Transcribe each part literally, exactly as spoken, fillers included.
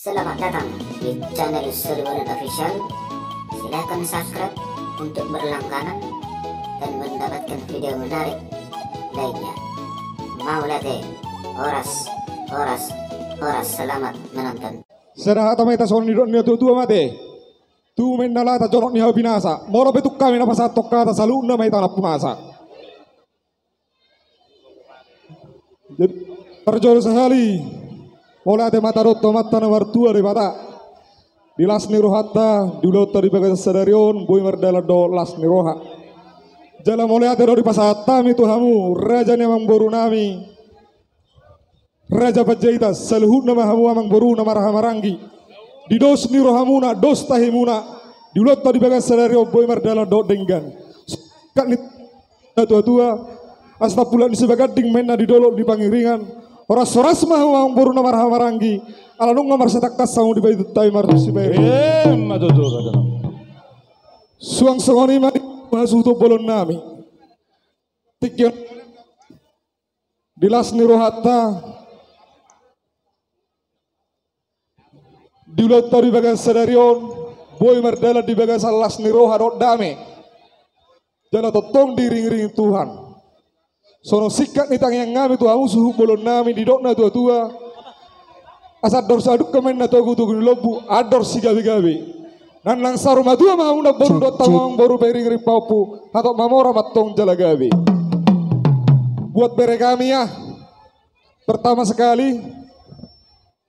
Selamat datang di channel Solu Bolan Official. Silakan subscribe untuk berlangganan dan mendapatkan video menarik lainnya. Mauliate, horas, horas, horas, selamat menonton. Sada hata ma hita songon nidok ni natuatua ma ate. Tu umbahen na laho jonok ni hau binasa. Molo pe tung hami na pasahathon hata saluhutna ma hita na pumasa. Jadi, parjolo sahali, mauliate ma hita dohot Amanta na martua Debata. Di las ni rohanta, di ulaonta di bagasan sadari on, boi mardalan dohot las ni roha. Jala mauliate do dipasahat hami tu hamu, raja ni amangboru nami, Raja Panjaitan, saluhutna ma hamu amangboru na marhahamaranggi. Di dos ni rohamuna, dos tahimuna, di ulaonta di bagasan sadari on boi mardalan dohot denggan. Singkat ni natuatua, asa tambulak ni Sibaganding ma inna di dolok ni Pangiringan. Horas-horas ma hamu amangboru na marhahamaranggi, ala nunga marsitangkas hamu di paituttai marsipairi. Emma tutu, raja nami. Suang songon i ma di hasuhuton bolon nami. Tingki on di las ni rohanta. Di ulaonta di bagasan sadari on, boi mardalan di bagasan las ni roha dohot dame. Jala tongtong diiringiringi Tuhan. Songon singkat ni tangiang nami tu hamu suhut bolon nami, didok natuatua. Asa andor sauduk ma inna togutogu ni lombu, andor sigabegabe. Nang, nang saur matua ma hamu namboru dohot hamu amangboru pairingiring pahompu, hatop mamora ma antong jala gabe. Buat bere kami ya. Pertama sekali,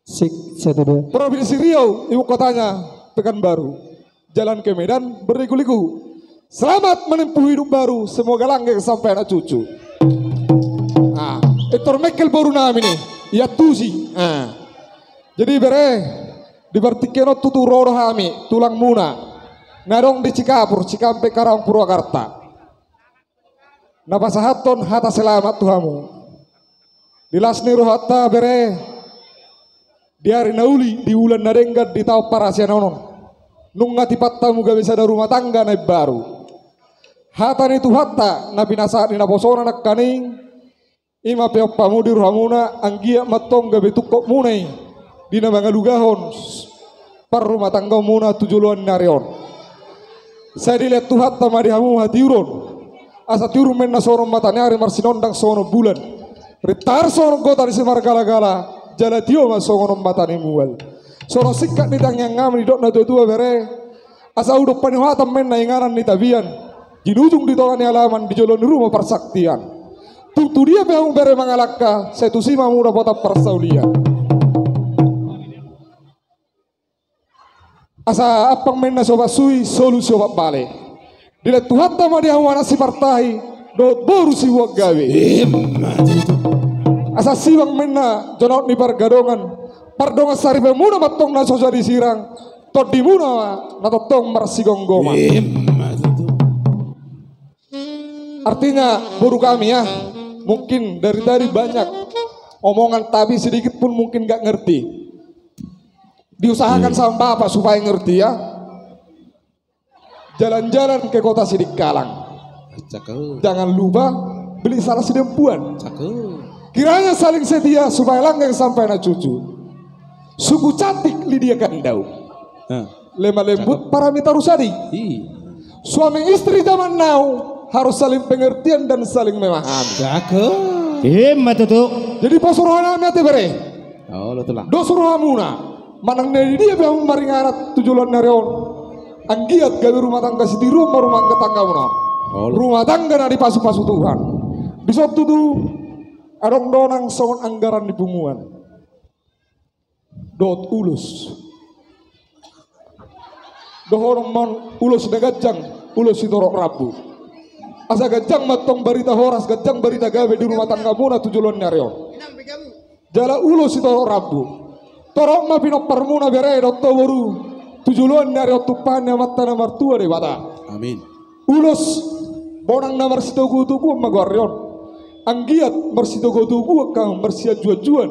Sik, satu, dua. Provinsi Riau, ibu kotanya Pekanbaru. Jalan ke Medan berliku-liku. Selamat menempuh hidup baru, semoga langgeng sampai anak cucu. Ah, Hector Mengkel boru nami nih, ia tusi. Ah. Jadi bere, di partingkian on tutu ro do hami, tulangmuna. Na adong di Cikapur, Cikampek, Karawang, Purwakarta. Na pasahathon hata selamat tu hamu. Di las ni rohanta bere, di ari na uli, di bulan na denggan, di taon parasian on. Nunga tipat hamu gabe sada rumah tangga na imbaru. Hata ni Tuhanta, na pinasahat ni naposona nangkaning, i ma peop hamu di rohamuna, anggiat ma antong gabe tungkotmuna i. Di na mangalugahon parrumatanggaonmuna tu joloan ni ari on. Sai dilehon Tuhanta ma di hamu hatiuron. Asa tiur ma inna songon mata ni ari marsinondang songon bulan. Rintar songon gota ni simargalagala. Jala tio ma songon mata ni mual. Songon singkat ni tangiang nami didok natuatua bere. Asa udup panihoatan ma inna inganan ni tapian. Jinujung di tonga ni alaman di jolo ni rumah parsaktian. Tung tu dia pe hamu bere mangalangka, sai tusi ma hamu dapotan parsaulian. Asa ampang ma inna sopat suhi, solu sopat bale. Dilehon Tuhanta ma di hamu anak sipartahi, dohot boru sibuat gabe. Emma tutu. Asa sibang ma inna jonok ni pargadongan, pardongan saripeonmuna ma antong na so jadi sirang, tondimuna ma na tongtong marsigomgoman. Emma tutu. Artinya, boru kami ya, mungkin dari tadi banyak omongan, tapi sedikit pun mungkin nggak ngerti. Diusahakan sama Bapak supaya ngerti ya. Jalan-jalan ke kota Sidikalang. Cakep. Jangan lupa beli salah sidempuan. Cakep. Kiranya saling setia supaya langgeng sampai anak cucu. Suku cantik Lydia Kandau. Nah. Lemah lembut Paramita Rusadi. Iya. Suami istri zaman now harus saling pengertian dan saling memahami. Cakep. Emma tutu. Jadi pos roha nami ate bere. Oh, lo tulang. Dos rohamuna. Manang na di dia pe hamu maringanan tu joloan ni ari on. Anggiat gabe rumah tangga sitiruon ma rumah tanggamuna. Oh, lo. Rumah tangga na dipasupasu Tuhan. Dison tutu adong do nang songon anggaran ni punguan. Dohot ulos. Dohonon ma ulos na ganjang, ulos sitorop rambu. Asa ganjang ma antong barita horas, ganjang barita gabe di rumah tanggamuna tu joloan ni ari on. Jala ulos sitorop rambu. Torop ma pinomparmuna bere dohot ho boru tu joloan ni ari on tumpahon ni Amanta na martua Debata. Amin. Ulos bonang na marsitogutoguon ma goarna on. Anggiat marsitogutoguon hamu, marsianjuanjuan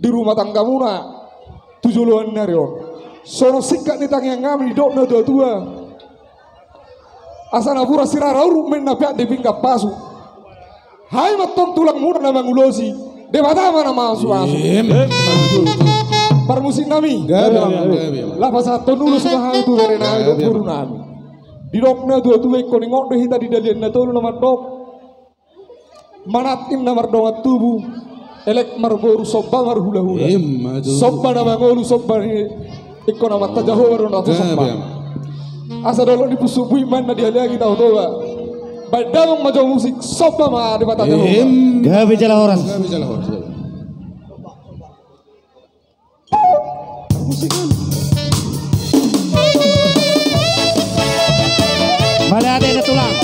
di rumah tanggamuna tu joloan ni ari on. Songon singkat ni tangiang nami didok natuatua. Asa napuran sirara uruk ma inna peak di pinggan pasu. Hami ma antong tulangmuna na mangulosi, Debata ma na mamasumasu. Emma tutu. Parmusik nami. Gabe, amang, gabe, amang. Laho pasahathon ulos ma hami tu bere nami dohot boru nami. Didok na tua-tua ingkon ingot do hita di dalihan na tolu na mandok: Manat inna mardongan tubu, elek marboru somba marhulahula. Ima tutu. Somba na mangolu, somba ni ingkon Amanta Jahowa do na tusomba. Gabe, amang. Asa dolok ni pusuk buhit ma na dihaliangi Tao Toba. Baen damang ma jo musik, somba ma Debata Jahowa. Ima. Gabe jala horas. Gabe jala horas. Mauliate da tulang.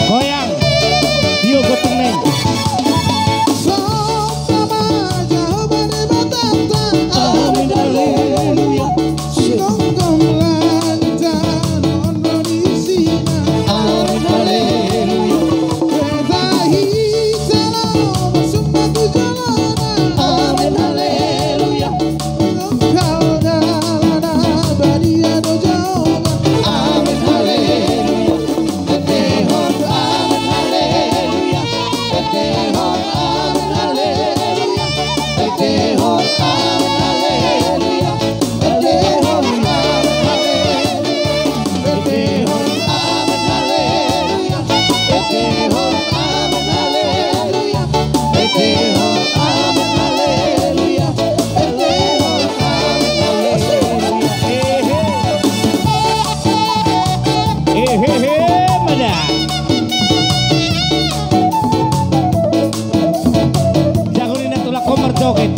Goyang. Tio gunting nai. Amin, haleluya. Amin, haleluya. Amin, haleluya. Amin, haleluya. Ehehe, mada. Jago ni na tulang, ho marjoget.